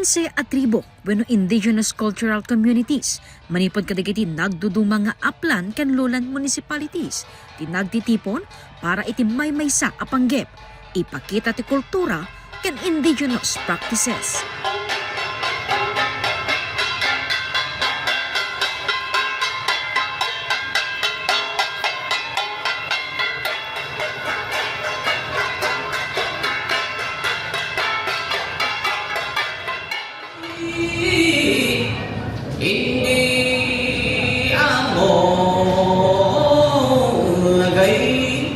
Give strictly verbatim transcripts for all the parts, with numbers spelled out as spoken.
Onse a tribo wenno indigenous cultural communities manipud kadagiti nagduduma nga upland ken lowland municipalities ti nagtitipon para iti maymaysa a panggep, ipakita ti kultura ken indigenous practices. Hindi amo lagay,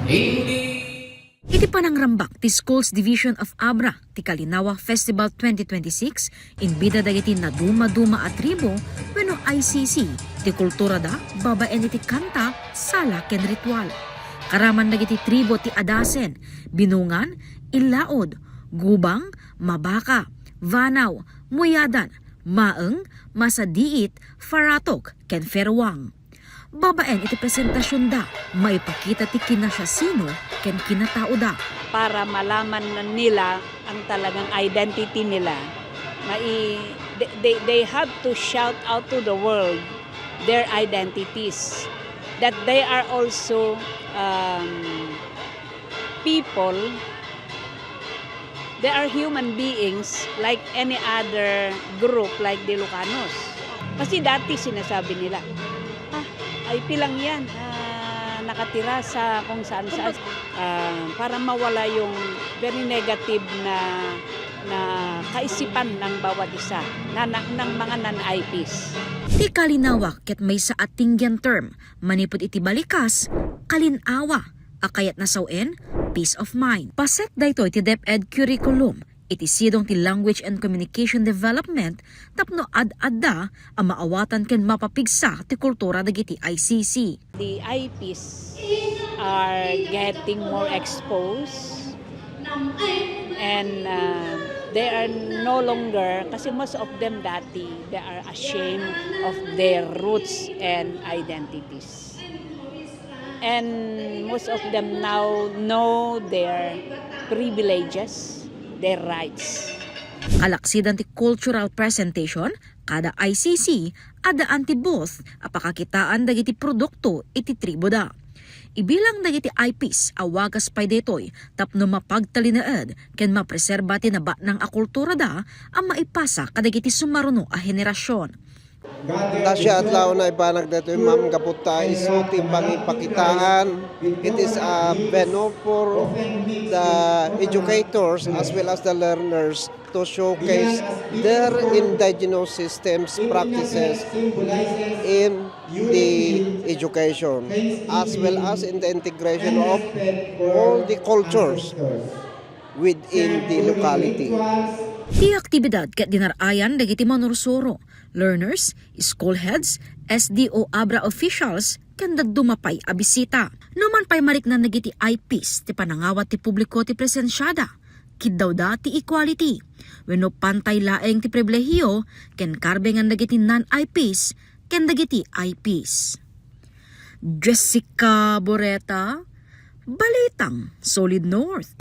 hindi. Iti panangrambak ti Schools Division of Abra ti Kalinawa Festival twenty twenty-six, imbida dagiti nadumaduma a tribo wenno I C C ti kulturada babaen iti kanta, sala ken ritual. Karaman dagiti tribo ti Adasen, Binungan, Ilaod, Gubang, Mabaka, Vanaw, Muyadan, Maeng, Masadiit, Faratok, ken Feruang. Babaen iti presentasionda, maipakita ti kinasiasino ken kinataoda. Para malaman nila ang talagang identity nila, mai-, they, they, they have to shout out to the world their identities, that they are also, um, people, they are human beings like any other group like the Ilocanos. Kasi dati sinasabi nila, "Ah, I P lang yan, ah, nakatira sa kung saan-saan." Ah, para mawala yung very negative na, na kaisipan ng bawat isa, na, na, ng mga non-I Ps. Ti Kalinawa ket maysa a Tinggian term manipud iti balikas, kalinawa, a kayatna sawen, peace of mind. Paset daytoy ti DepEd curriculum iti sidong ti Language and Communication Development tapno ad-adda a maawatan ken mapapigsa ti kultura dagiti I C C. The I Ps are getting more exposed and, uh, they are no longer, kasi most of them dati, they are ashamed of their roots and identities. And most of them now know their privileges, their rights. Kalaksidan ti cultural presentation, kada I C C, addaan ti booth a pakakitaan dagiti produkto iti triboda. Ibilang dagiti I Ps a wagas pay daytoy tapno mapagtalinaed ken mapreserba ti nabatnang a kulturada a maipasa kadagiti sumaruno a henerasyon. Ta siya at launa ibanag daytoy, ma'am, gapu ta isu ti pangipakitaan. It is a venue for the educators as well as the learners to showcase their indigenous systems, practices in the education, as well as in the integration of all the cultures within the locality. Ti aktibidad ket dinar-ayan dagiti manursuro, learners, school heads, S D O Abra officials, ken dadduma pay a bisita. Numan pay mariknan dagiti I Ps ti panangawat ti publiko ti presensiada, kiddawda ti equality, wenno pantay laeng ti pribilehiyo ken karbengan dagiti non-I Ps ken dagiti I Ps. Jessica Boreta, Balitang Solid North.